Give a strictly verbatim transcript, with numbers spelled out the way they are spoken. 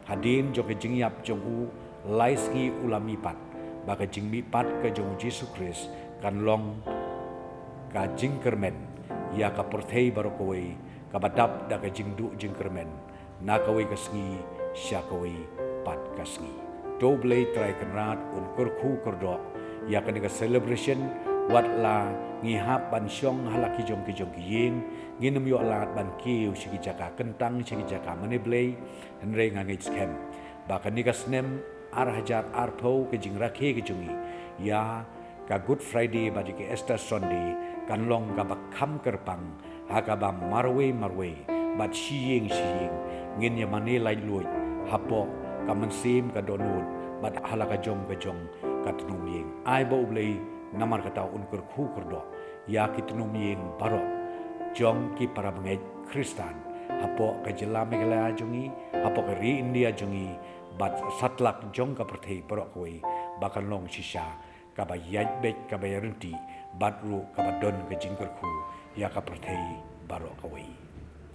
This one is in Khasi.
Hadien jong ka jingïap jong u lai sngi u la mihpat, ba ka jingmihpat ka jong u Jisu Khrist kan long ka jingkyrmen ïa ka pyrthei baroh kawei, kaba dap da ka jingduh jingkyrmen na kawei ka sngi sha kawei pat ka sngi. To Blei Trai Kynrad un kyrkhu kyrdoh ïa kane ka celebration. Wat la ngi hap ban shong ha la ki jong ki jong ki ïing, ngin ym ïoh lad ban kiew sha ki jaka kyntang, sha ki jaka mane Blei. Hynrei nga ngeit skhem ba kane ka snem ar hajar arphew, ka jingrakhe ka jong ngi ïa ka Good Friday bad ïa ka Easter Sunday kan long kaba kham kyrpang ha kaba marwei marwei bad shi ïing shi ïing ngin ïa mane laitluid hapoh ka mynsiem, ka dohnud bad ha la ka jong ka jong ka tnum ïing. Ai ba U Blei namar kata un kyrkhu kyrdoh ïa ki tnum ïing baroh jong ki para bangeit Khristan hapoh ka jylla Meghalaya jong ngi, hapoh ka ri India jong ngi, bad satlak jong ka pyrthei baroh kawei, ba kan long shisha kaba ïaid beit, kaba ïaryntih bad ruh kaba don ka jingkyrkhu ïa ka pyrthei baroh kawei.